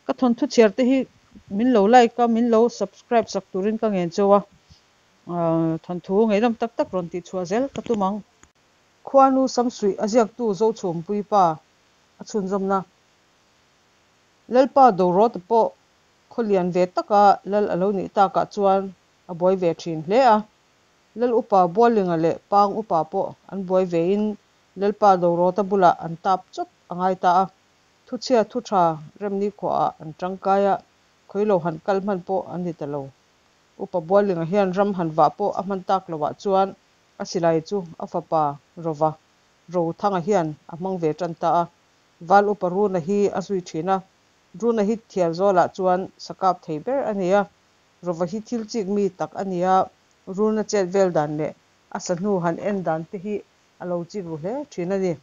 Ka thawnthu chhiar te hi min lo like a, min lo subscribe sak turin ka ngen cheu a, thawnthu ngeihnawm tak tak rawn tih chhuah zel ka tum ang. Khuanu Samsuih a ziaktu Zochhumpui pa a chhunzawmna. Lalpa Dorawta pawh khaw lian ve taka lal a lo nih takah chuan a buai ve thin hle a. Lal upa Bualinga leh Pang upa pawh an buai vein Lalpa Dorawta bulah an tap chawt a ngai ta a. Thuchhia thu tha Remni khuaah an tangkai a, khawi lo han kal hman pawh an ni ta lo. Upa Bualinga hian ram han vah pawh a hman tak loah chuan a silai chu a fapa Rova, Rothanga hian a hmang ve tan ta a. Val upa Runa hi a zui thin a, Runa hi Thialzawlah chuan sa kap thei ber a ni a. Rova hi thil chik mi tak a ni a, Runa chet vel dan leh a sa hnu han en dan te hi a lo chik ru hle thin a ni.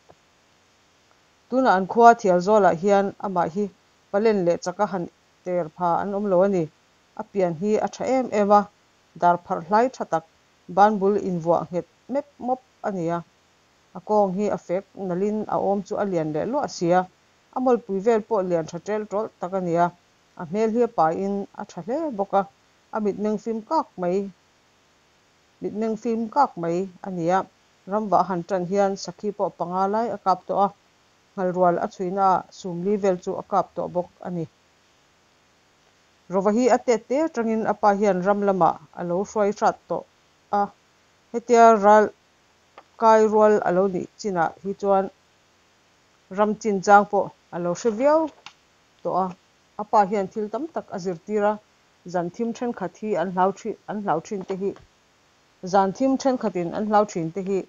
Tunah an khua Thialzawlah hian amah hi palen leh chaka han ter pha an awm lo a ni. A pian hi a tha em em a, dar pharh hlai tha tak, banbul invuah nghet mep mawp a ni a. A kawng hi a fek nalhin a awm chu a lian leh luah si a, a mawlpui vel pawh lian tha tel tawlh tak a ni a. A hmel hi a pahin a tha hle bawk a, a mitmeng fim kak mai mitmeng fim kak mai a ni a. Ramvah a han tan hian sakhi pawh panga lai a kap tawh a, nghalrual a chhuinaah sumli vel chu a kap tawh bawk a ni. Rova hi a tet te atangin a pa hian ram lamah a lo hruai hrat tawh a, hetia ral kai rual a lo nih chinah hi chuan ram chin chang pawh a lo hre viau tawh a. A pa hian thil tam tak a zirtir a, zan thim thenkhat hi an hlau thin an hlau thin te hi zan thim thenkhatin an hlau thin te hi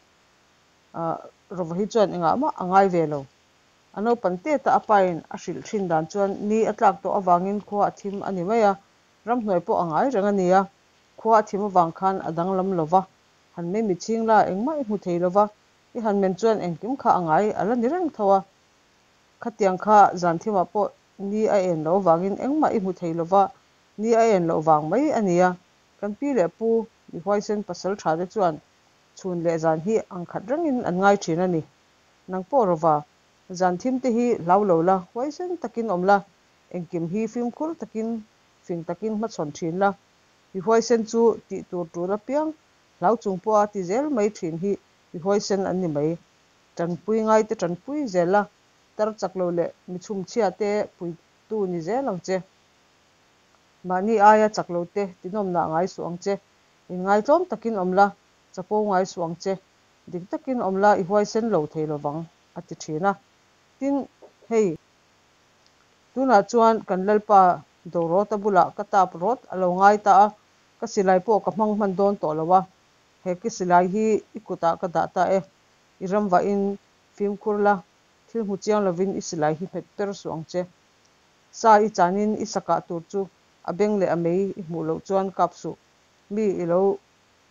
Rova hi chuan engah mah a ngai ve lo. A naupan teta a pain a hrilh thin dan chuan ni a tlak tawh avangin khua a thim a ni mai a, ramhnuai pawh a ngai reng a ni a. Khua a thim avang khan a danglam lo va, han mei mitching la engmah i hmu thei lo va, i han men chuan engkim kha a ngai a la ni reng tho a. Khatiang kha zan thimah pawh ni a en loh avangin engmah i hmu thei lo va, ni a en loh vang mai a ni a. Kan pi leh pu mi huaisen pasal tha te chuan chhun leh zan hi ang khat rengin an ngai thin a ni. Nang pawh rawva, zan thim te hi hlau lo la, huaisen takin awm la, engkim hi fimkhur takin, fing takin hmachhawn thin la. Mi huaisen chu tih tur tul apiang hlau chung pawha ti zel mai thin hi mi huaisen an ni mai. Tanpui ngaite tanpui zel la, tar chak lo leh mi chhumchhia te puitu ni zel ang che. Mahni aia chak lo te tinawmnah ngai suh ang che. Inngaitlawm takin awm la, chapo ngai suh ang che. Dik takin awm la i huaisen lo thei lovang, a ti thin a. Tin, hei, tunah chuan kan Lalpa Dorawta bulah ka tap rawt a lo ngai ta a, ka silai pawh ka hmang hman dawn tawh lo a, he ki silai hi i kutah ka dah ta e, i ramvahin fimkhur la, thil hmu chiang lovin i silai hi hmet per suh ang che. Sa i chanin i sakah tur chu a beng leh a mei i hmuh loh chuan kap suh, mi i lo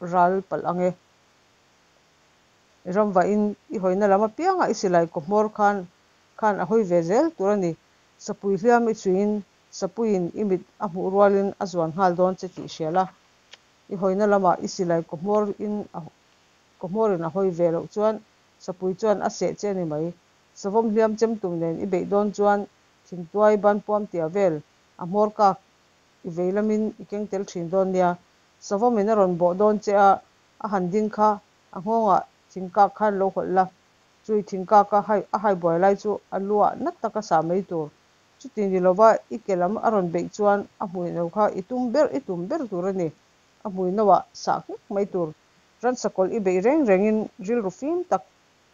ral palh ang e. I ramvahin i hawina lam apianga i silai kawhmawr khan khan a hawi ve zel tur a ni. Sapui hliam i chhuiin sapuiin i mit a hmuh rualin a zuan nghal dawn che tih hria la. I hawina lamah i silai kawhmawrin a kawhmawrin a hawi ve loh chuan sapui chuan a seh che a ni mai. Savawm hliam chem tum nen i beih dawn chuan thingtuai banpuam tia vel a hmawr kak i vei lamin i keng tel thin dawn nia. Savawmin a rawn bawh dawn che a, a han ding kha a nghawngah thingkak khan lo hawlh la, chui thingkak a hai a hai buai lai chu a luah nat taka sah mai tur. Chuti ni lova i ke lam a rawn beih chuan a hmui no kha i tum ber i tum ber tur a ni. A hmui no ah sah nghek mai tur. Ransakawlh i beih reng rengin rilru fim tak,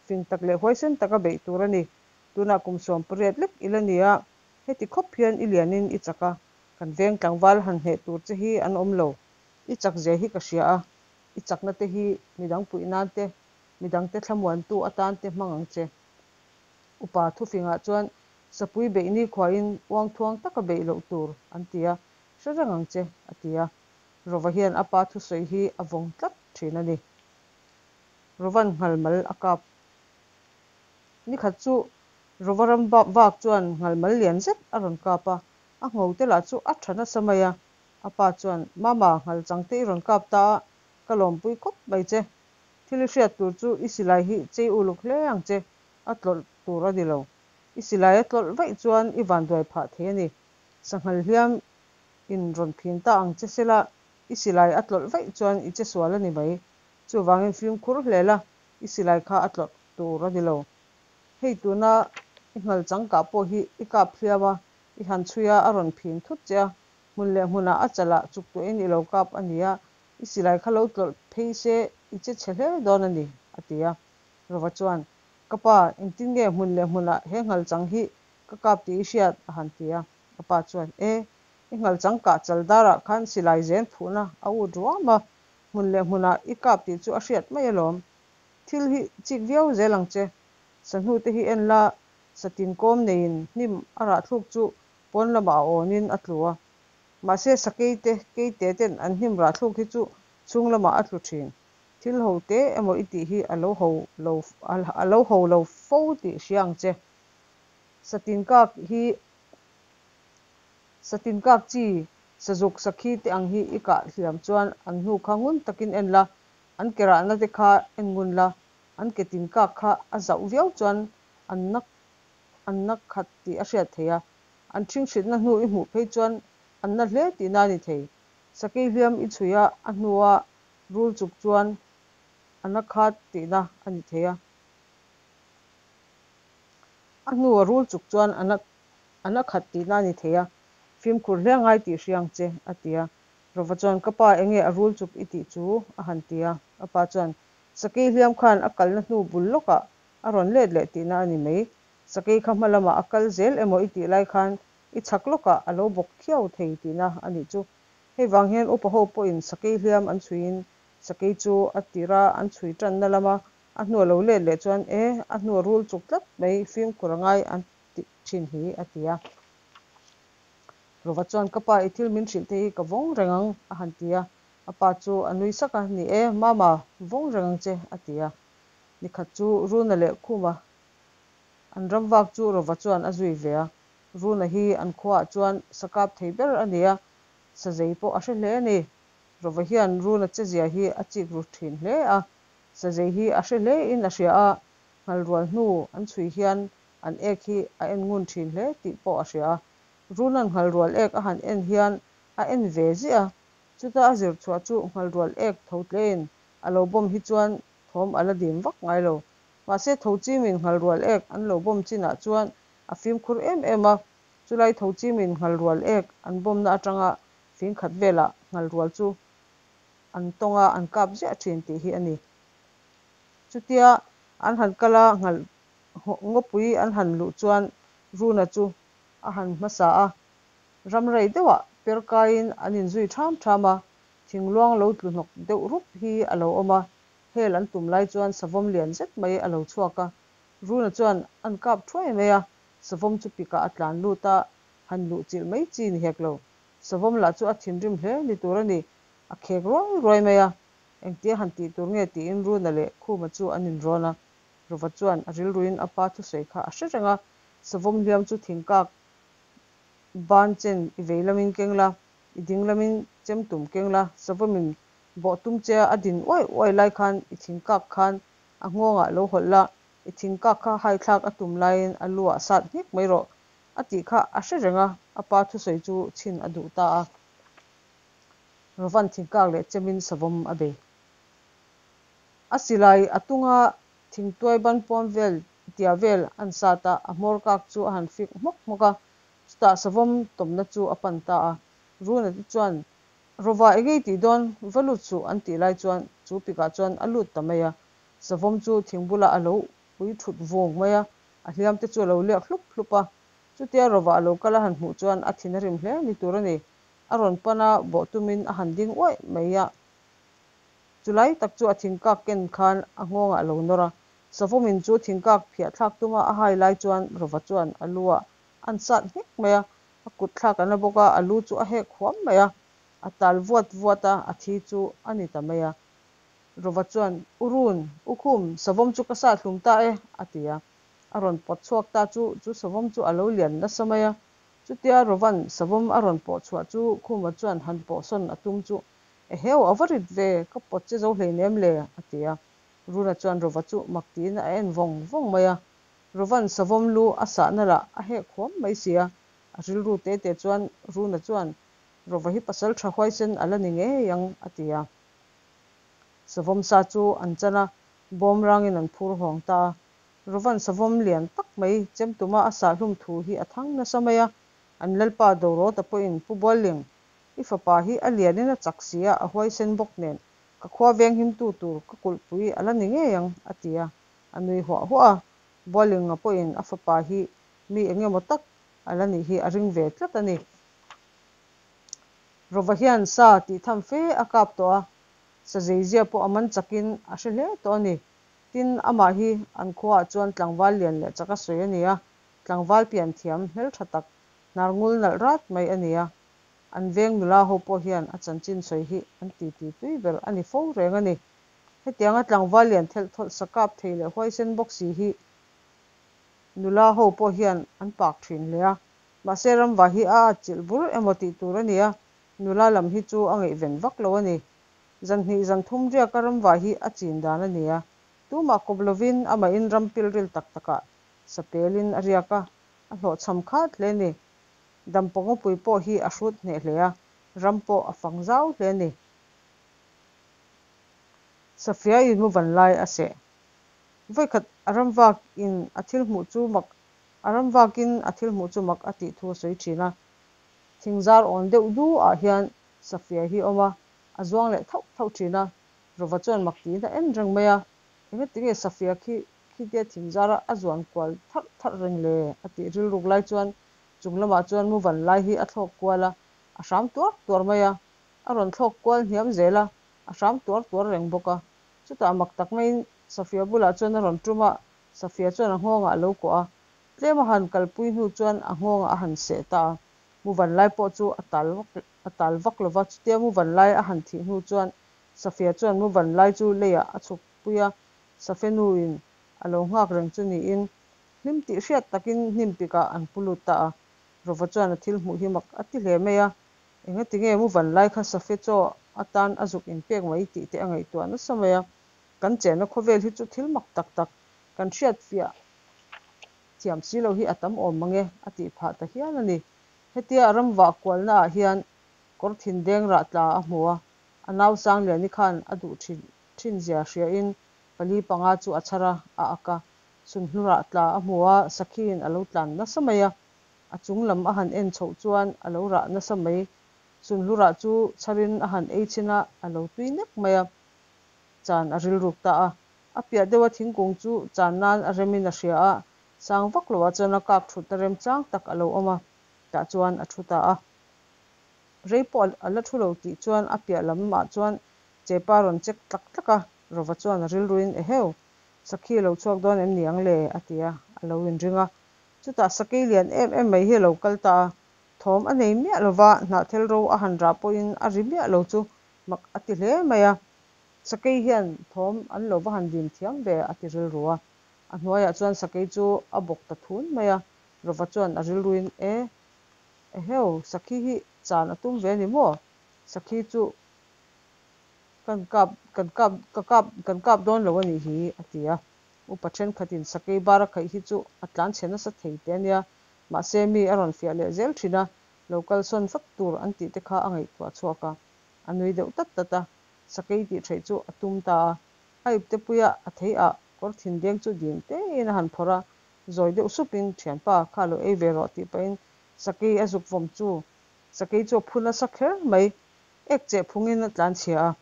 fing tak leh huaisen taka beih tur a ni. Tunah kum 18 lek i la ni a, heti khawp hian i lianin i chak a, kan veng tlangval han hneh tur che hi an awm lo. I chak zia hi ka hria a, i chakna te hi midang puih nan te, midang te thlamuantu atan te hmang ang che. Upa thufingah chuan sapui beih ni khuain uangthuang taka beih loh tur an ti a, hre reng ang che, a ti a. Rova hian a pa thusawi hi a vawng tlat thin a ni. Rovan nghalmal a kap. Nikhat chu Rova ram vak chuan nghalmal lian zet a rawn kap a, a ngho te lah chu a tha nasa mai a. A pa chuan, Mama, nghal chang te i rawn kap ta a, ka lawmpui khawp mai che. Thil i hriat tur chu i silai hi chei uluk hle ang che, a tlawlh tur a ni lo. I silai a tlawlh vaih chuan i vanduai phah thei a ni. Sanghal hliam in rawn phin ta ang che sela, i silai a tlawlh vaih chuan i che sual a ni mai. Chuvangin fimkhur hle la, i silai kha a tlawlh tur a ni lo. Hei tuna i nghal changkah pawh hi i kap hliam a, i han chhui a, a rawn phin thut che a, hmun leh hmunah a chalah chuktuahin i lo kap a ni a, i silai kha lo tlawlh phei se i che chhe hle dawn a ni, a ti a. Rova chuan, Ka pa, engtin nge hmun leh hmunah he nghal chang hi ka kap tih i hriat? a han ti a. A pa chuan, E, i nghal chang kah chal darah khan silai zen phuhna a ut ruam a, hmun leh hmunah i kap tih chu a hriat mai alawm. Thil hi chik viau zel ang che. Sahnu te hi en la, satin kawm neiin hnim a rah thluk chu pawn lamah a awnin a tlu a. Mahse sakei te, keite ten an hnim rah thluk hi chu chhung lamah a tlu thin. Thil ho te emaw i tih hi a lo ho lo a lo ho lo fo tih hria ang che. Satin kak hi Satin kak chi sazuk sakhi te ang hi i kah hliam chuan an hnu kha ngun takin en la, an ke rahna te kha en ngun la, an ke tin kak kha a zauh viau chuan an na an na khat tih a hriat theih a, an ṭhinghritna hnu i hmuh phei chuan an na hle tihna a ni thei. Sakei hliam i chhui a, a hnua rul chuk chuan a na khat tihna a ni thei a. A hnua rul chuk chuan a na a na khat tihna a ni thei a, fimkhur hle ngai tih hria ang che, a ti a. Rova chuan, Ka pa, enge a rul chuk i tih chu? a han ti a. A pa chuan, Sakei hliam khan a kalna hnu bul lawkah a rawn let leh tihna a ni mai. Sakei kha hma lamah a kal zel emaw i tih lai khan i chhak lawkah a lo bawk khiau thei tihna a nih chu. Hei vang hian upa ho pawhin sakei hliam an chhuiin sakei chu a tira an chhui tanna lama a hnua lo let leh chuan e, a hnua rul chuk tlat mai fimkhur a ngai an ti thin hi a ti a. Rova chuan ka pa i thil min hrilh te hi ka vawng reng ang a han ti a. A pa chu a nui sak a, Ni e, Mama, vawng reng ang che a ti a. Nikhat chu Runa leh Khuma an ram vak chu Rova chuan a zui ve a. Runa hi an khuaah chuan sa kap thei ber a ni a, sa zei pawh a hre hle a ni. Rova hian Runa chezia hi a chik ru thin hle a, sa zei hi a hre hlein a hria a, nghalrual hnu an chhui hian an ek hi a en ngun thin hle tih pawh a hria a. Runa'n nghalrual ek a han en hian a en ve ziah a, chuta a zir chhuah chu nghalrual ek tho tlein a lo bawm hi chuan thawm a la dim vak ngai lo. Mahse tho chimin nghalrual ek an lo bawm chinah chuan a fimkhur em em a, chulai tho chimin nghalrual ek an bawmna atanga fingkhat velah nghalrual chu an tawng a, an kap ziah thin tih hi a ni. Chutia an han kal a, nghal ngawpui an han luh chuan Runa chu a han hmasa a, ram rei deuhah per kaiin an inzui ṭham ṭham a, thingluang lo tlu hnawk deuh rup hi a lo awm a, hel an tum lai chuan savawm lian zet mai a lo chhuak a, Runa chuan an kap ṭhuai mai a, savawm chu pikah a tlan lut a, han luh chilh mai chi ni hek lo. Savawm lah chu a thinrim hle ni tur a ni, a khek ruai ruai mai a, engtia han tih tur nge tiin Runa leh Khuma chu an inrawn a, Rova chuan a rilruin a pa thusawi kha a hre reng a, Savawm hliam chu thingkak ban chen i vei lamin keng la, i ding lamin chem tum keng la, savawmin bawh tum che a din uai uai lai khan i thingkak khan a nghawngah lo hawlh la, i thingkak kha haithlak a tum laiin a lu ah sat nghek mai rawh a tih kha a hre reng a, a pa thusawi chu chhin a duh ta a. Rovan thingkak leh chemin savawm a bei. A silai a tunga thingtuai ban puam vel tia vel an sat a, a hmawr kak chu a han fik hmawk hmawk a, chutah savawm tawmna chu a pan ta a. Runa te chuan, Rova engei tih dawn, va lut suh an tih lai chuan chu pikah chuan a lut ta mai a. Savawm chu thing bulah a lo ui thut vung mai a, a hliam te chu a lo liak hlup hlup a. Chutia Rova a lo kal a han hmuh chuan a thin a rim hle ni tur a ni. A rawn pan a, bawh tumin a han ding uaih mai a. Chulai tak chu a thingkak ken khan a nghawngah a lo nawr a, Savawmin chu thingkak phiah thlak tuma a hai lai chuan Rova chuan a lu ah an sat nghek mai a, a kut thlak a na bawk a, a lu chu a hek huam mai a, a tal vuat vuat a, a thi chu a ni ta mai a. Rova chuan, U Run, U Khum, Savawm chu ka sat hlum ta e, a ti a. A rawn pawt chhuak ta chu, chu Savawm chu a lo lian nasa mai a. Chutia Rovan Savawm a rawn pawh chhuah chu Khuma chuan han pawhsawn a tum chu Eheu, a va rit ve, ka pawt che zo hleinem le, a ti a. Runa chuan Rova chu mak tiin a en vawng vawng mai a. Rovan savawm lu a sahna lah a hek huam mai si a. A rilru te te chuan Runa chuan, Rova hi pasal tha huaisen a la ni ngei ang, a ti a. Savawm sa chu an chan a, bawm rangin an phur hawng ta a. Rovan savawm lian tak mai chemtuma a sah hlum thu hi a thang nasa mai a. An lalpa Dorawta pawhin, Pu Bualling, i fapa hi a lianin a chak si a, a huaisen bawk nen, ka khua venghimtu tur ka kulhpui a la ni ngei ang, a ti a. A nui huah huah a. Buallinga pawhin a fapa hi mi eng emaw tak a la nih hi a ring ve tlat a ni. Rova hian sa tih tham fe a kap tawh a, sa zeizia pawh a man chakin a hre hle tawh a ni. Tin, amah hi an khuaah chuan tlangval lian leh chak a sawi a ni a, tlangval pian thiam hmeltha tak, hnar ngul nalh rat mai a ni a. An veng nula ho pawh hian a chanchin sawi hi an titi tui ber a ni fo reng a ni. Hetianga tlangval lian thelh thawlh sa kap thei leh huaisen bawk si hi nula ho pawh hian an pak thin hle a. Mahse ramva hi a atchilh bur emaw tih tur a ni a, nula lam hi chu a ngaihven vak lo a ni. Zan hnih zan thum riaka ramva hi a chin dan a ni a, tumah kawp lovin amahin ram pilril tak takah sapelin a riak a, a hlawhchham khat hle a ni. Dampawngawpui pawh hi a hrut hneh hle a, ram pawh a fang zau hle a ni. Safia in mu van lai a seh. Vawikhat a ramvak in a thil hmuh chu mak a ramvak in a thil hmuh chu mak a tih thu a sawi thin a. Thingzar awn deuh du ah hian Safia hi awm a, a zuang leh thauh thauh thin a. Rova chuan mak tiin a en reng mai a, Engatinge Safia khi khitia thingzar a a zuan kual tharh tharh reng le? a tih rilruk lai chuan chung lamah chuan mu van lai hi a thlawk kual a, a hram tuar tuar mai a. A rawn thlawk kual hniam zel a, a hram tuar tuar reng bawk a. Chutah mak tak maiin Safia bulah chuan a rawn tum a, Safia chuan a nghawngah a lo kuah a. Tlem a han kalpui hnu chuan a nghawngah a han seh ta a. Mu van lai pawh chu a tal vak a tal vak lo va, chutia mu van lai a han thih hnu chuan Safia chuan mu van lai chu leiah a chhuk pui a, Safe nuin a lo nghak reng chu niin hlim tih hriat takin hnim pikah an pu lut ta a. Rova chuan a thil hmuh hi mak a ti hle mai a, Engatinge mu van lai kha safe chaw atan a zuk inpek mai tih te a ngaihtuah nasa mai a, kan chenna khawvel hi chu thil mak tak tak kan hriat fiah thiam si lo hi a tam awm mang e a tih phah ta hial a ni. Hetia a ram vah kualna ah hian kawr thin deng rah tla a hmu a, a nau Sangliani khan a duh thin thin zia hria in pali panga chu a chhar a, a ak a, sunhlu rah tla a hmu a, sakhiin a lo tlan nasa mai a. A chung lam a han en chhoh chuan a lo rah nasa mai. Sunhlu rah chu chharin a han ei chhin a, a lo tui nek mai a. Chan a rilruk ta a. A piah deuha thingkung chu chan nan a remin a hria a, sang vak loah chuan a kak thutna remchang tak a lo awm a, tah chuan a thu ta a. Rei pawh a la thu lo tih chuan a piah lamah chuan chepa rawn check tlak tlak a, Rova chuan a rilruin, Eheu! Sakhi a lo chhuak dawn em ni ang le? a ti a, a lo inring a. Chutah sakei lian em em mai hi a lo kal ta a, thawm a nei miah lova hnahthel ro a han rah pawhin a ri miah lo chu mak a ti hle mai a. Sakei hian thawm an lo va han dim thiam ve a ti rilru a. A hnuaiah chuan sakei chu a bawk ta thun mai a, Rova chuan a rilruin, E, eheu, sakhi hi chan a tum ve a ni maw? Sakhi chu kan kap, kan kap, ka kap, kan kap dawn lo a nih hi, a ti a. Upa thenkhatin sakei bar a khaih hi chu a tlanchhe nasa thei teh a nia, mahse mi a rawn fiah leh zel thin a, lo kalsawn vat tur an tih te kha a ngaihtuah chhuak a, a nui deuh tat tat a, sakei tih theih chu a tum ta a, a ipte puia a thei ah kawr thin deng chu dim tein a han phawrh a, zawi deuh supin thianpa kha lo ei ve rawh tih pahin sakei a zuk vawm chu sakei chu a phu nasa kher mai, ek cheh phungin a tlanchhia a.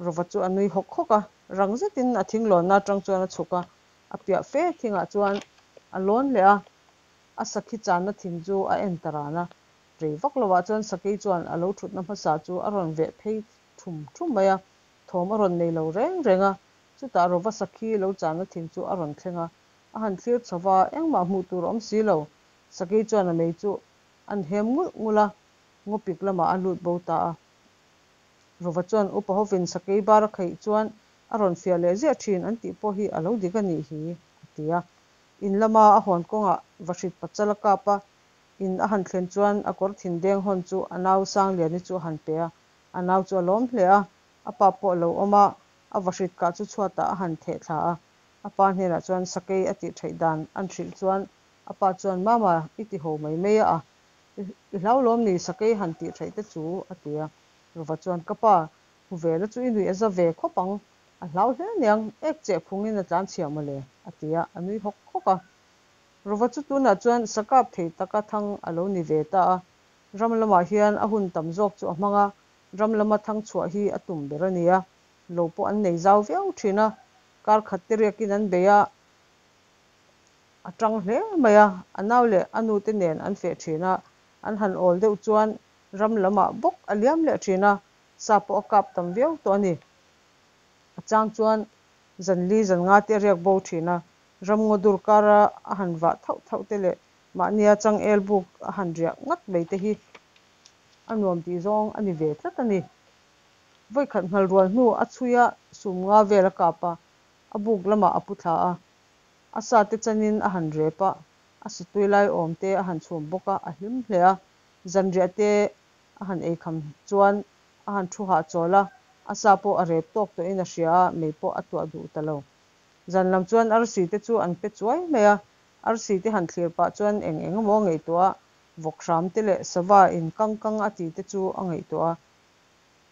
Rova chu a nui hawk hawk a, rang zetin a thing lawnna atang chuan a chhuk a, a piah fe thingah chuan a lawn leh a, a sakhi channa thing chu a en ta ran a, rei vak lovah chuan sakei chuan a lo thutna hmasa chu a rawn veh phei thum thum mai a, thawm a rawn nei lo reng reng a, chutah Rova sakhi lo channa thing chu a rawn thleng a, a han thlir chho va, engmah hmuh tur a awm si lo, sakei chuan a mei chu an hem ngulh ngulh a, ngawpik lamah a lut bo ta a. Rova chuan upa hovin sakei bar a khaih chuan a rawn fiah leh ziah thin an tih pawh hi a lo dik a nih hi, a ti a. In lama a hawn kawngah vahrit pachal a kap a, in a han thlen chuan a kawr thin deng hawn chu a nau Sangliani chu a han pe a, a nau chu a lawm hle a, a pa pawh a lo awm a, a vahrit kah chu chhuatah a han theh thla a, a pa hnenah chuan sakei a tih theih dan an hrilh chuan a pa chuan Mama i ti ho mai mai a, i I hlau lawm ni sakei han tih theih te chu a ti a. Rova chuan ka pa hmu ve la chu i nuih a za ve khawp ang, a hlau hle aniang, ek cheh phungin a tlan chhia mawle a ti a, a nui hawk hawk a. Rova chu tunah chuan sakap thei taka thang a lo ni ve ta a, ram lamah hian a hun tam zawk chu a hmang a, ram lama thang chhuah hi a tum ber a ni a, lo pawh an nei zau viau thin a, kar khat te riakin an bei a, a tang hle mai a, a nau leh a nute nen an feh thin a, an han awl deuh chuan ram lamah bawk a liam leh thin a, sa pawh a kap tam viau tawh a ni. A chang chuan zan li zan nga te a riak bo thin a, ramngaw dur kara a han vah thauh thauh te leh mahnia changel buk a han riah ngat mai te hi a nuam tih zawng a ni ve tlat a ni. Vawikhat nghal rual hnu a chhui a sum nga vel a kap a, a buk lamah a pu thla a, a sa te chanin a han rep a, a satui lai awm te a han chhum bawk a, a hlim hle a. Zanriah te a han eikham chuan a han thu hahchawl a, a sa pawh a rep tawk tawhin a hria a, mei pawh a tuah duh ta lo. Zan lam chuan arsi te chu an pe chuai mai a, arsi te han thlir pah chuan eng eng emaw a ngaihtuah a, vawk hram te leh sava in kang kang a ti te chu a ngaihtuah a.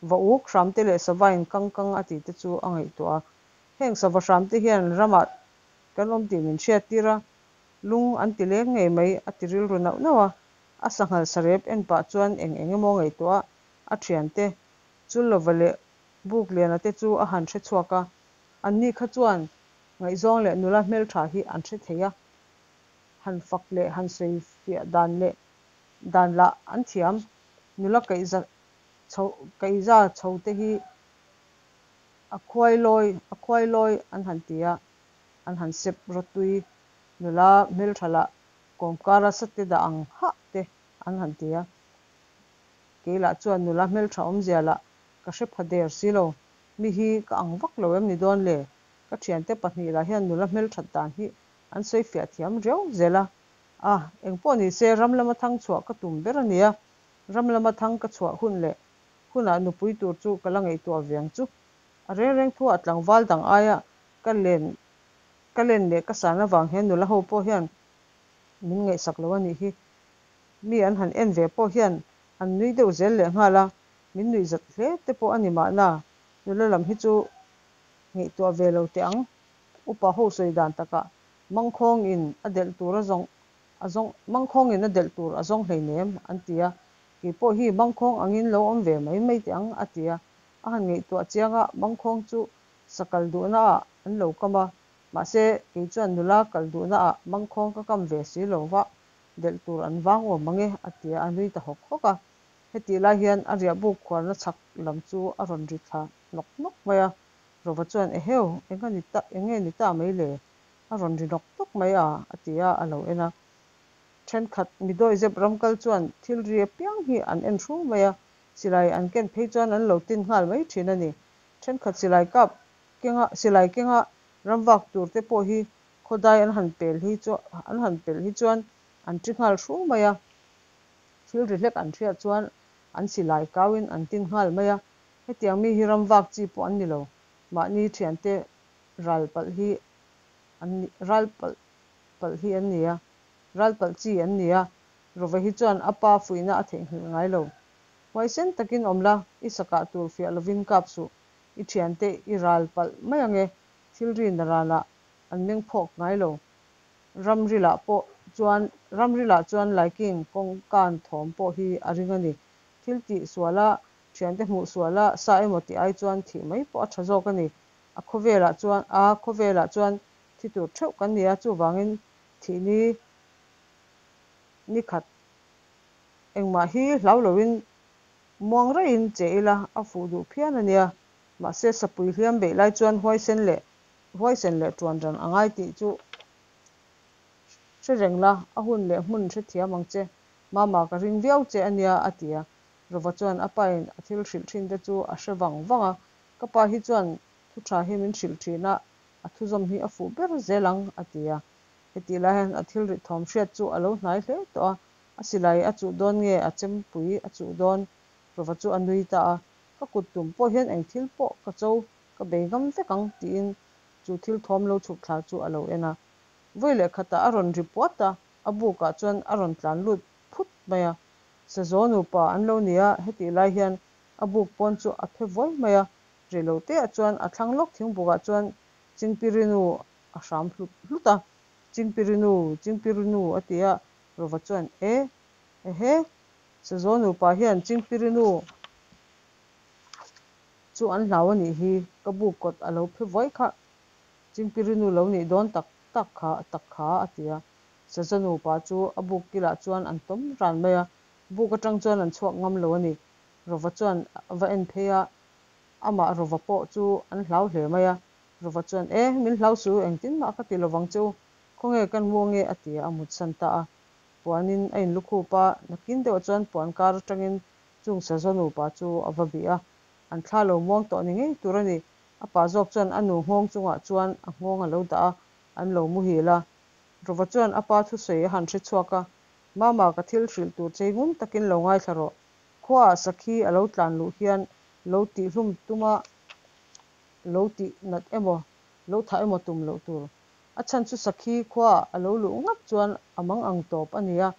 Va uk hram te leh sava in kang kang a ti te chu a ngaihtuah a. Heng sava hram te hian ramah kan awm tih min hriat tir a, lung an ti leng ngei mai a ti rilru nauh nauh a. A sanghal sarep en pah chuan eng eng emaw ngaihtuah a, a thiante Chullova leh Bukliana te chu a han hre chhuak a. Anni kha chuan ngaihzawng leh nula hmeltha hi an hre thei a, han fak leh han sawi fiah dan leh dan lah an thiam. Nula kaihza chho kaihza chho te hi a khuai lawi a khuai lawi an han ti a, an han sep rawtui nula hmeltha lah kawmkara sate dah ang hah te an han ti a. Kei lah chuan nula hmeltha awmzia lah ka hre pha der si lo, mi hi ka ang vak lo em ni dawn le? Ka thiante pahnih lah hian nula hmelthat dan hi an sawi fiah thiam riau zel a. A, engpawh ni se ram lama thang chhuah ka tum ber a nia, ram lama thang ka chhuah hun leh hunah nupui tur chu ka la ngaihtuah ve ang chu. A reng reng thuah tlangval dang aia ka len ka len leh ka san avang hian nula ho pawh hian min ngaihsak lo a nih hi. Mi an han en ve pawh hian an nui deuh zel leh nghal a, min nuih zat hle te pawh a ni mahna, nula lam hi chu ngaihtuah ve lo teh ang. Upa ho sawi dan takah mangkhawng in a delh tur a zawng a zawng mangkhawng in a delh tur a zawng hleinem an ti a, kei pawh hi mangkhawng angin lo awm ve mai mai teh ang a ti a, a han ngaihtuah chiang a, mangkhawng chu sakal duhna ah an lo kam a, mahse kei chuan nula kal duhna ah mangkhawng ka kam ve si lo va, delh tur an vang awm ang e, a ti a, a nui ta hawk hawk a. Hetih lai hian a riahbuk khuarna chhak lam chu a rawn ri thla nawk nawk mai a. Rova chuan, Eheu, eng a ni ta, eng nge ni ta mai le? A rawn ri nawk nawk mai a, a ti a, a lo en a. Thenkhat midawihzep ramkal chuan thil ri apiang hi an en hru mai a, silai an ken phei chuan an lo tin nghal mai thin a ni. Thenkhat silai kap kenga, silai kenga ramvak tur te pawh hi Khawdai an han pel hi chu an han pelh hi chuan an ṭi nghal hru mai a, thil ri hlek an hriat chuan an silai kauin an tin nghal mai a, hetiang mi hi ram vak chi pawh an ni lo, mahni ṭhiante ral palh hi an ni ral palh palh hi an ni a, ral palh chi an ni a, Rova hi chuan a pa fuihna a theihnghilh ngai lo. Huaisen takin awm la, i sakah tur fiah lovin kap suh, i ṭhiante i ral palh mai ange, thil ri na ranah an meng phawk ngai lo. Ramrilah pawh chuan Ramrilah chuan Laiking kawngkan thawm pawh hi a ring a ni. Thil tih suala thiante hmuh suala sa emaw tih ai chuan thih mai pawh a tha zawk a ni. A khawvelah chuan a khawvelah chuan thi tur theuh kan ni a, chuvangin thih ni ni khat engmah hi hlau loin muang raihin che ila a fuh duh phian a nia. Mahse sapui hliam beih lai chuan huaisen leh Huaisen leh tuan ran a ngai tih chu hre reng la, a hun leh hmun hre thiam ang che. Mama ka ring viau che a nia, a ti a. Rova chuan a pain a thil hrilh thin te chu a hre vang vang a, Ka pa hi chuan thu tha hi min hrilh thin a, a thuzawm hi a fuh ber zel ang, a ti a. Hetih lai hian a thil ri thawm hriat chu a lo hnai hle tawh a, a silai a chuh dawn nge a chempui a chuh dawn? Rova chu a nui ta a, Ka kut tum pawh hian eng thil pawh ka cho Ka bei ngam vek ang tiin chu thil thawm lo chhuk thla chu a lo en a. Vawi leh khatah a rawn ri puat a, a bukah chuan a rawn tlan lut phut mai a. Sazaw nupa an lo ni a, hetih lai hian a buk pawn chu a phe vuai mai a, reiloteah chuan a thlang lawk thingbukah chuan Chingpirinu a hram hlut hlut a, Chingpirinu, Chingpirinu a ti a, Rova chuan E, ehe, Sazaw nupa hian Chingpirinu chu an hlau a nih hi, ka buk kawt a lo phe vuai kha Chingpirinu lo nih dawn tak tak kha tak kha a ti a. Sazaw nupa chu a buk kilah chuan an tawm ran mai a, buk atang chuan an chhuak ngam lo a ni. Rova chuan a va en phei a, amah Rova pawh chu an hlau hle mai a. Rova chuan, E, min hlau suh u, engtin mah ka ti lovang che u, khawnge kan mu ange a ti a, a mutsan ta a. Puanin a inlukhup a, nakin deuhah chuan puan kar atangin chung Sazaw nupa chu a va bih a, an thla lo muang tawh ni ngei tur a ni. A pa zawk chuan a nu nghawng chungah chuan a nghawng a lo dah a, an lo muhil a. Rova chuan a pa thusawi a han hre chhuak a, Mama, ka thil hrilh tur che hi ngun takin lo ngaithla rawh. Khuaah sakhi a lo tlan luh hian lo tihhlum tuma lo tih nat emaw, lo thah emaw tum loh tur. A chhan chu sakhi khuaah a lo luh ngat chuan a mang ang tawp a ni a,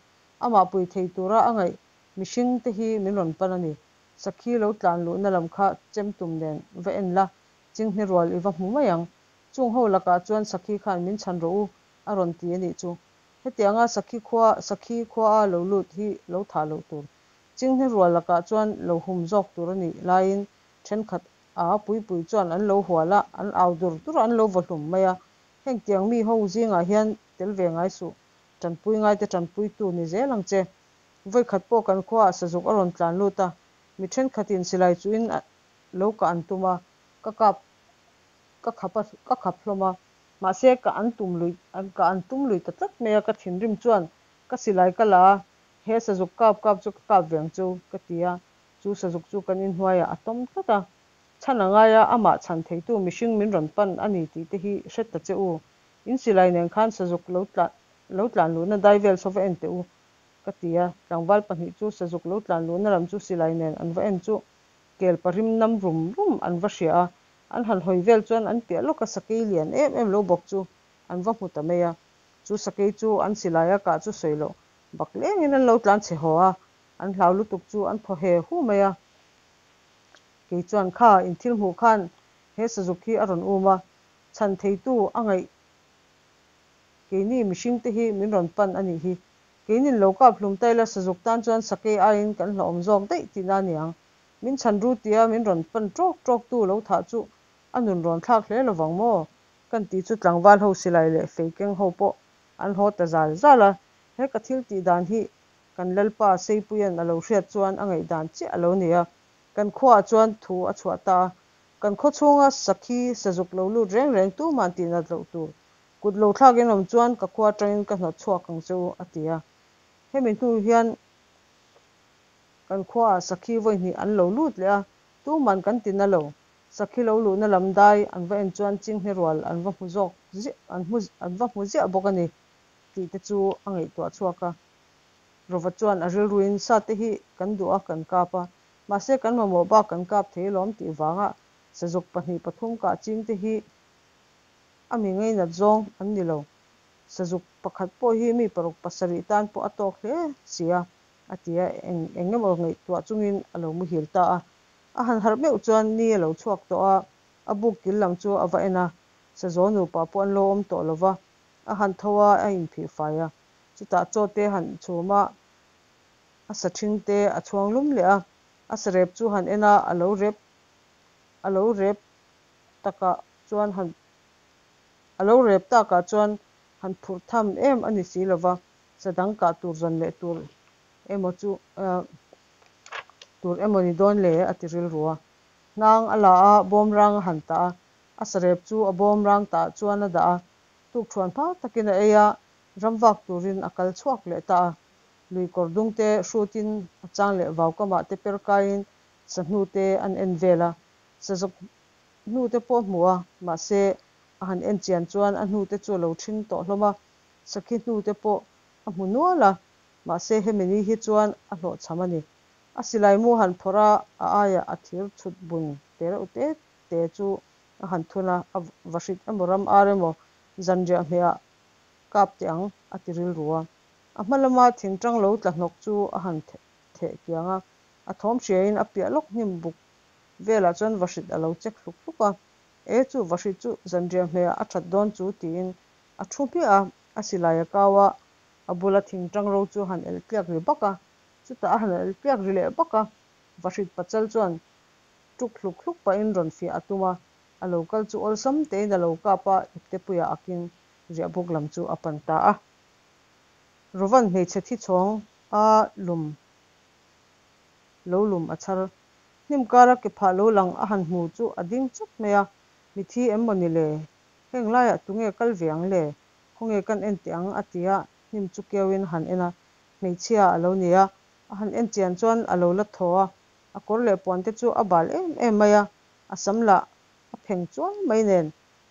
amah pui thei tura a ngaih mihring te hi min rawn pan a ni. Sakhi lo tlan luhna lam kha chem tum nen va en la, chinghne rual i va hmu mai ang. Chung ho lakah chuan sakhi khan min chhan rawh u a rawn ti a nih chu. Hetianga sakhi khua sakhi khuaa lo lut hi lo thah loh tur. Chinghne rual lakah chuan lo hum zawk tur a nih laiin thenkhat a puipui chuan an lo hual a, an au dur dur a, an lo vaw hlum mai a. Hengtiang mi ho zingah hian tel ve ngai suh, tanpui ngaite tanpuitu ni zel ang che. Vawikhat pawh kan khuaah sazuk a rawn tlan lut a, mi thenkhatin silai chuhin lo kah an tum a, ka kap ka khap a ka khap hlawm a, mahse ka an tum lui ka an tum lui ta tlat mai a, ka thinrim chuan ka silai ka la a, he sazuk kap kap chu ka kap ve ang chu ka ti a, chu sazuk chu kan inhnuaiah a tawm tlat a, chhan a ngai a, amah chhan theitu mihring min rawn pan a ni tih te hi hre ta che u, in silai nen khan sazuk lo tlan lo tlan luhna dai vel saw va en teh u ka ti a, tlangval pahnih chu sazuk lo tlan luhna lam chu silai nen an va en chu kel parim nam rum rum an va hria a, an han hawi vel chuan an piah lawka sakei lian em em lo bawk chu an va hmu ta mai a, chu sakei chu an silai a kah chu sawi loh bak lengin an lo tlan chhe haw a, an hlau lutuk chu an thaw he hu mai a. Kei chuan kha in thil hmuh khan he sazuk hi a rawn um a, chhan theitu a ngaih Keini mihringte hi min rawn pan a nih hi. Keinin lo kap hlum ta ila sazuk tan chuan sakei aiin kan hlauhawm zawk daih tihna a niang. Min chhan ru tia min rawn pan ṭawk ṭawk tu lo thah chu a nun rawn thlak hle lovang maw? Kan tih chu tlangval ho silai leh fei keng ho pawh an haw ta zal zal a. He ka thil tih dan hi kan Lalpa Seipuia'n a lo hriat chuan a ngaihdan chiah a lo ni a. Kan khuaah chuan thu a chhuah ta a. Kan khaw chhunga sakhi sazuk lo lut reng reng tuman tihnat loh tur Kut lo thlak in awm chuan ka khua atangin ka hnawt chhuak ang che u, a ti a. Hemi hnu hian kan khuaah sakhi vawi hnih an lo lut leh a, tuman kan ti na lo. Sakhi lo luhna lam dai an va en chuan chinghne rual an va hmu zawk ziah an hmu an va hmu ziah bawk a ni tih te chu a ngaihtuah chhuak a. Rova chuan a rilruin sa te hi kan duh a kan kap a, mahse kan mamawh bak kan kap thei alawm tih vanga sazuk pahnih pathum kah ching te hi A mi ngainat zawng an ni lo. Sazuk pakhat pawh hi mi paruk pasarih tan pawh a tawk hle si a, a ti a, eng eng emaw ngaihtuah chungin a lo muhil ta a. A han harh meuh chuan ni a lo chhuak tawh a, a buk kil lam chu a va en a, Sazaw nupa pawh an lo awm tawh lo va, a han tho a, a inphih fai a, chutah chaw te han chhum a, a sa ṭhing te a chhuang lum leh a, a sarep chu han en a, a lo rep a lo rep takah chuan han a lo rep takah chuan han phurh tham em a ni si lova, sa dang kah tur zawn leh tur emaw chu tur emaw ni dawn le a ti rilru a. Hnang a la a, bawmrang a han tah a, a sarep chu a bawmrang tah chuan a dah a, tukṭhuan hma takin a ei a, ram vak turin a kal chhuak leh ta a. Lui kawr dung te hrutin a chang leh vaukamah te per kaiin sahnu te an en vel a, sazuk Hnute pawh a hmu a, mahse a han en chian chuan a hnute chu a lo ṭhing tawh hlawm a, sakhi hnute pawh a hmu nual a, mahse hemi ni hi chuan a hlawhchham a ni. A silai mu han phawrh a, a aiah a thir chhut bun te reuh te te chu a han thun a, a vahrit emaw ram ar emaw zanriah hmehah kap teh ang a ti rilru a. A hma lama thingṭang lo tla hnawk chu a han. theh kiang a. A thawm hriain a piah lawk hnim buk velah chuan vahrit a lo chek hluk hluk a. E chu vahrit chu zanriah hmehah a that dawn chu tiin a thu hmiah a, a silai a kau a, a bula thing tang ro chu a han elh tliak ri bak a, chutah a han elh tliak ri leh bak a, vahrit pachal chuan tuk hluk hluk pahin rawn fiah a tum a, a lo kal chu awlsam tein a lo kap a, iptepuiah akin riahbuk lam chu a pan ta a. Rovan hmeichhe thi chhawng a lum lo lum a chhar. Hnim kara ke phah lo lang a han hmu chu a ding chawt mai a, Mithi em maw ni le? Heng laiah tunge kal ve ang le? Khawnge kan en teh ang? a ti a, hnim chu keuin a han en a, hmeichhia a lo ni a, a han en chian chuan a lo la thaw a, a kawr leh puan te chu a bal em em mai a, a sam lah a pheng chuai mai nen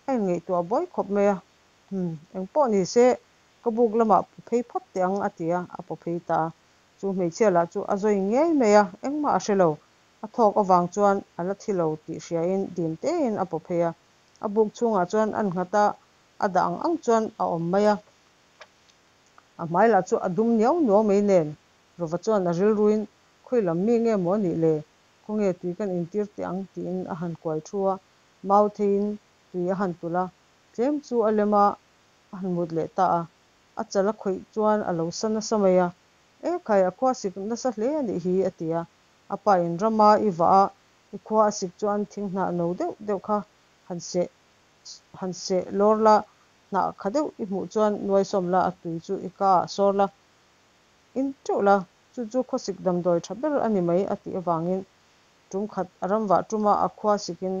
a inngaihtuah buai khawp mai a, Umm, engpawh ni se ka buk lamah paw phei phawt teh ang a ti a, a paw phei ta a, chu hmeichhia lah chu a zawi ngei mai a, engmah a hre lo, a thawk avang chuan a la thi lo tih hriain dim tein a paw phei a, a buk chhungah chuan a nghat a, a dah ang ang chuan a awm mai a, a hmai lah chu a dum niau nuau mai nen, Rova chuan a rilruin khawi lam mi nge maw a nih le, khawnge tui kan intir teh ang tiin a han kuai thu a, mau theiin tui a han tulh a, tlem chu a lem a, a han mut leh ta a, a chal a khawih chuan a lo sa nasa mai a, E khai, a khua sik nasa hle a nih hi a ti a, a pa in rama i vah a, i khua a sik chuan thing hnah no deuh deuh kha han seh han seh lawr la, hnah kha deuh i hmuh chuan nuaisawm la, a tui chu i ka ah sawr la, in teuh la, chu chu khawsik damdawi tha ber a ni mai a tih avangin tum khat a ram vah tuma a khua sikin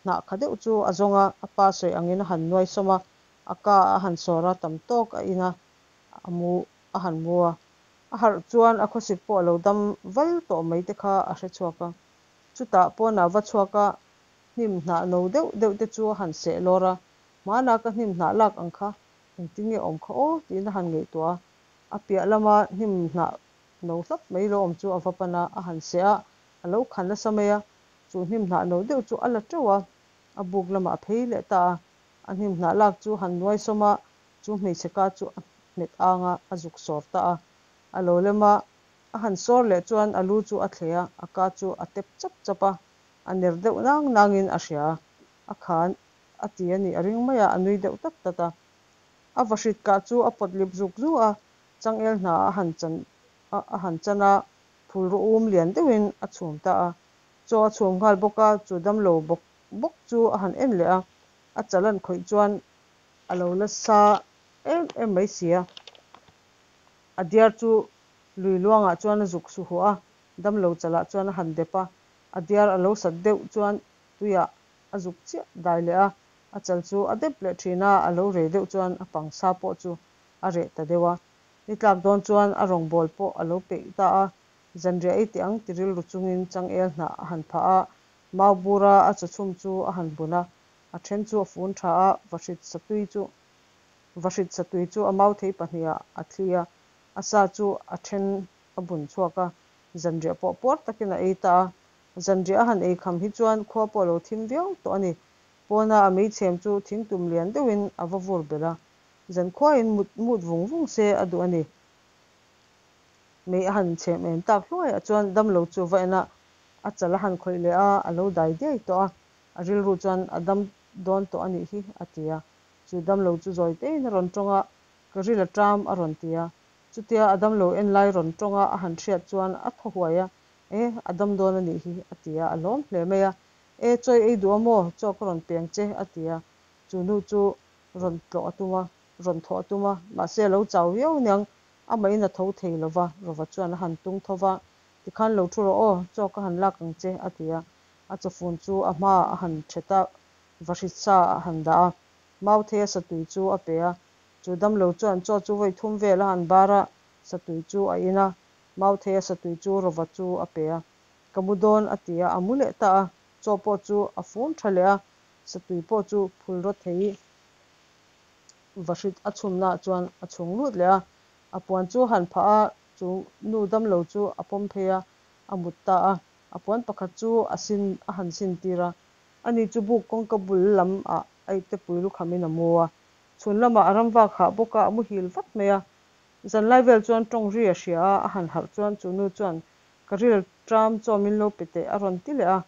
hnah kha deuh chu a zawng a, a pa sawi angin a han nuaisawm a, a ka a han sawr a, tam tawk a in a, a mu a han mu a, a harh chuan a khawsik pawh a lo dam val tawh mai te kha a hre chhuak a, chutah pawnah va chhuak a, hnim hnah no deuh deuh te chu a han seh lawr a, hmanah ka hnim hnah lak ang kha engtin nge awm kha aw tiin a han ngaihtuah a, a piah lama hnim hnah no hlap mai lo awm chu a va pan a, a han seh a, a lo khan nasa mai a, chu hnim hnah no deuh chu a la teuh a, a buk lamah a phei leh ta a, a hnim hnah lak chu han nuai sawm a, chu hmeichhe ka chu a hmet ang a, a zuk sawr ta a, a lo lem a, a han sawr leh chuan a lu chu a thle a, a ka chu a tep chap chap a, a ner deuh nang nangin a hria a, a khan a ti a nih a ring mai a, a nui deuh tat tat a. A vahrit kah chu a pawt lip zuk zuk a, changel hna a han chan a han chan a, phulraw um lian deuhin a chhum ta a. Chaw a chhum nghal bawk a, chu damlo bawk bawk chu a han en leh a, a chal an khawih chuan a lo la sa em em mai si a. A diar chu lui luangah chuan a zuk su huah a, damlo chalah chuan a han dep a, a diar a lo sat deuh chuan tuiah a zuk chiah dai leh a, a chal chu a dep leh thin a, a lo rei deuh chuan a pangsa pawh chu a reh ta deuh a. Ni tlak dawn chuan a rawngbâwl pawh a lo peih ta a, zanriah ei teh ang ti rilru chungin changel hnah a han phah a, mau bura a chawchhum chu a han bun a, a then chu a fun tha a, vahrit satui chu vahrit satui chu a mau thei pahnihah a thli a, a sa chu a then a bun chhuak a, zanriah pawh puar takin a ei ta a. Zanriah a han ei kham hi chuan khua pawh a lo thim viau tawh a ni. Pawna a meichhem chu thingtum lian deuhin a va vur belh a, zankhuain mut mut vung vung se a duh a ni. Mei a han chhem em tak hluaiah chuan damlo chu va en a, a chal a han khawih leh a, a lo dai diai tawh a, a rilru chuan a dam dawn tawh a nih hi a ti a. Chu damlo chu zawi tein a rawn tawng a, ka ril a ṭam a rawn ti a. Chutia a damlo en lai rawn tawng a a han hriat chuan a thaw huai a, E, a dam dawn a nih hi a ti a, a lawm hle mai a. E, chaw i ei duh a maw? Chaw ka rawn peng che a ti a. Chu nu chu rawn tlawh a tum a, rawn thawh a tum a, mahse a lo chau viau aniang, amahin a tho thei lo va, Rova chuan a han tung tho va, Tikhan lo thu rawh aw, chaw ka han lak ang che a ti a. A chawfun chu a hmaah a han thet a, vahrit sa a han dah a, Mautheia satui chu a pe a. Chu damlo chuan chaw chu vawi thum vel a han bar a, satui chu a in a, Mautheia satui chu Rova chu a pe a, Ka mu dawn a ti a, a mu leh ta a, chaw pawh chu a fun tha leh a, satui pawh chu phulraw thei vahrit a chhumnaah chuan a chhung lut leh a, a puan chu a han phah a, chu nu damlo chu a pawm phei a, a mut ta a, a puan pakhat chu a sin a han sin tir a, ani chu buk kawngka bul lam ah a iptepui lukhamin a mu a, chhun lamah a ramvak hah bawk a, a muhil vat mai a, Zanlai vel chuan tawng ri a hria a, a han harh chuan chu nu chuan Ka ril ṭam chaw min lo pe teh, a rawn ti leh a.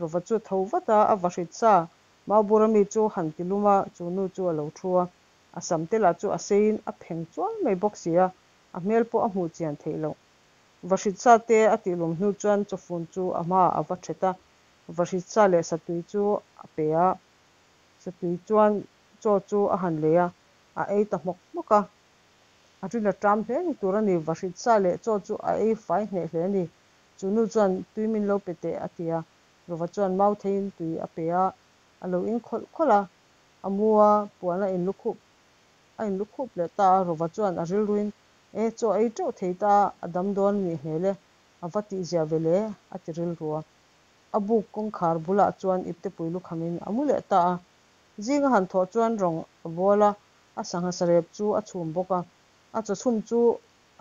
Rova chu a tho vat a, a vahrit sa maubur ami chu a han ti lum a, chu nu chu a lo thu a. A sam te lah chu a seiin a pheng chual mai bawk si a, a hmel pawh a hmuh chian theih loh. Vahrit sa te a tih lum hnu chuan chawfun chu a hmaah a va ṭhet a, vahrit sa leh satui chu a pe a. Satui chuan chaw chu a han lei a, a ei ta hmawk hmawk a. A ril a ṭam hle ni tur a ni, vahrit sa leh chaw chu a ei fai hneh hle a ni. Chu nu chuan tui min lo pe teh a ti a, Rova chuan mau theiin tui a pe a, a lo in khawlh khawlh a, a mu a, puan a inlukhup a inlukhup leh ta a, Rova chuan a rilruin, E, chaw ei teuh thei ta, a dam dawn a nih hmel e, a va tihzia ve le, a ti rilru a. A buk kawngkhar bulah chuan iptepui lukhamin a mu leh ta a. Zing a han thawh chuan rawng a bawl a, a sangha sarep chu a chhum bawk a. A chawchhum chu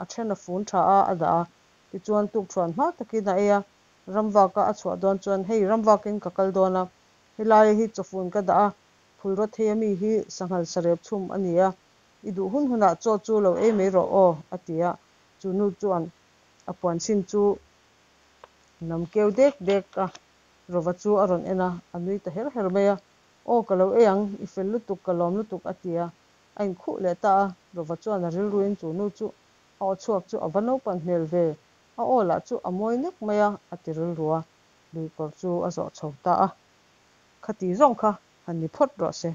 a then a fun tha a, a dah a. Tichuan tukṭhuan hma takin a ei a. Ramvaka a chhuah dawn chuan, Hei ramvakin ka kal dawn a, helai hi chawfun ka dah a, phulraw thei ami hi sanghal sarep chhum a ni a, i duh hun hunah chaw chu lo ei mai rawh aw, a ti a. Chu nu chuan a puansin chu a nam keu dek dek a, Rova chu a rawn en a, a nui ta her her mai a. Aw ka lo ei ang, i fel lutuk, ka lawm lutuk, a ti a. A inkhuh leh ta a, Rova chuan a rilruin chu nu chu a aw chhuak chu a va naupan hmel ve, a aw lah chu a mawi nek mai a, a ti rilru a, luikawr chu a zawh chho ta a. Khati zawng kha han ni phawt rawh se.